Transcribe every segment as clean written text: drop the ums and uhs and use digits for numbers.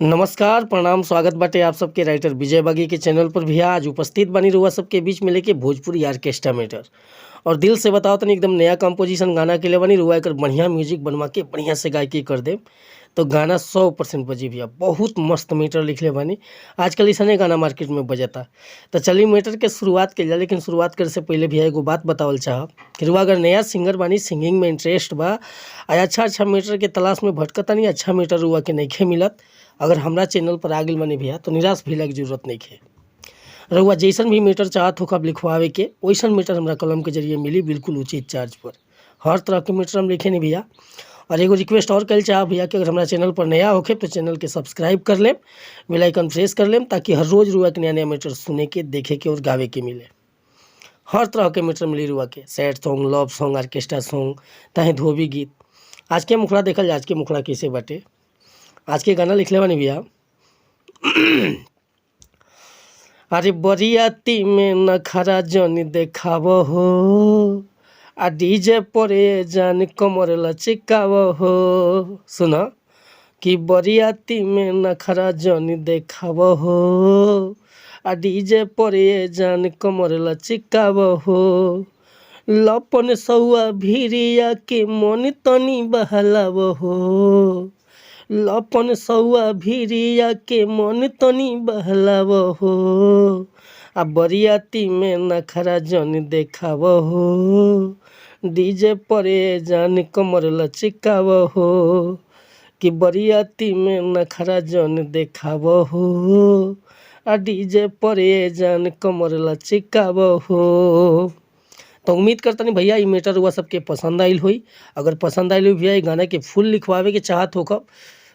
नमस्कार, प्रणाम, स्वागत बाटे आप सबके राइटर विजय बागी के चैनल पर भी। आज उपस्थित बानी रउआ सबके बीच में लेके भोजपुरी आर्केस्ट्रा मैटर और दिल से बताओ तनी एकदम नया कंपोजिशन गाना के लिए बानी। रउआ एकर बढ़िया म्यूजिक बनवा के बढ़िया से गायकी कर दे तो गाना 100% बजी भैया। बहुत मस्त मैटर लिखले बानी। आजकल ऐसने गाना मार्केट में बजता। तो चलिए मैटर के शुरुआत कइल जाए, लेकिन शुरुआत करे से पहले भैया एगो बात बतावल चाहब कि रउआ अगर नया सिंगर बानी, सिंगिंग में इंटरेस्ट बा आ अच्छा अच्छा मैटर के तलाश में भटकतानी, अच्छा मैटर रउआ के नइखे मिलत, अगर हमरा चैनल पर आ गइल बानी भैया तो निराश भइला के जरूरत नइखे। रउआ जैसन भी मैटर चाहत होखब लिखवावे के, वैसन मैटर हमरा कलम के जरिए मिली बिल्कुल उचित चार्ज पर। हर तरह के मैटर हम लिखे नहीं भैया। और एगो रिक्वेस्ट और कल चाहब भैया कि अगर हमारा चैनल पर नया होखे तो चैनल के सब्सक्राइब कर लेम, बेल आइकन प्रेस कर लेम, ताकि हर रोज़ रुआ के नया नया मैटर सुने के, देखे के और गावे के मिले। हर तरह के मैटर मिली रुआ के, sad song, love song, orchestra song, ताहे धोबी गीत। आज के मुखड़ा देखल जाए, आज के मुखड़ा कैसे बाटे। आज के गाना लिखले बानी भैया। अरे बरियाती में नखरा जनी देखाव हो, आ डीजे परे जान कमर लचकाव हो। सुन कि बरियाती में नखरा जनी देखाव हो, आ डीजे परे जान कमर लचकाव हो। लपन सौआ भिरिया के मन तनी बहलाव हो, लपन सौआ भिरिया के मन तनी बहलाव हो, आ बरियाती में नखरा जन देखाव हो, डीजे परे जान कमर लचकाव हो, कि बरियाती में नखरा जन देखाव हो, आ डीजे परे जान कमर लचकाव हो। तो उम्मीद करतनी भैया ई मैटर रउआ सबके पसंद आइल होई। अगर पसंद आइल होई भैया, ई गाना के फुल लिखवावे के चाहत होखब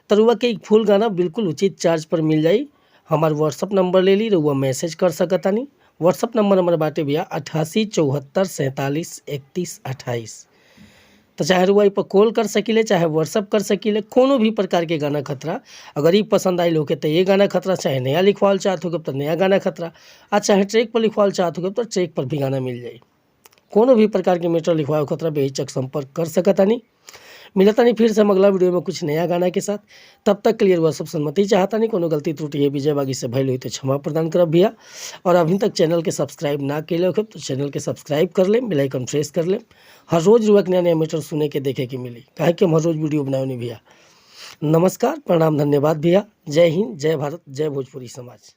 तो रउआ के ई फुल गाना बिल्कुल उचित चार्ज पर मिल जाई। हमार व्हाट्सअप नंबर ले ली, रउआ मैसेज कर सकतानी। व्हाट्सअप नंबर हमार बाटे भैया 8874473128। तो चाहे रउआ ई पर कॉल कर सकीले, चाहे व्हाट्सअप कर सकीले, कोनो भी प्रकार के गाना खतरा अगर ई पसंद आइल होके तो ये गाना खतरा, चाहे नया लिखवावल चाहत होके तो नया गाना खतरा, आ चाहे ट्रैक पर लिखवावल चाहत होके तो ट्रैक पर भी गाना मिल जाई। कोनो भी प्रकार के मैटर लिखवावे खतरा बेहिचक संपर्क कर सकतानी। मिलतानी फिर से हम अगला वीडियो में कुछ नया गाना के साथ। तब तक के लिए रउआ सब सहमति चाहतानी। कोनो गलती त्रुटि है विजय बागी से भइल हुई तो क्षमा प्रदान करब भैया। और अभी तक चैनल के सब्सक्राइब ना कैले होखे तो चैनल के सब्सक्राइब कर लेम, बेल आइकन प्रेस कर लेम। हर रोज़ रउआ के नया नया मैटर सुने के देखे के मिली, काहे कि हम हर रोज़ वीडियो बनावेनी भैया। नमस्कार, प्रणाम, धन्यवाद भैया। जय हिंद, जय भारत, जय भोजपुरी समाज।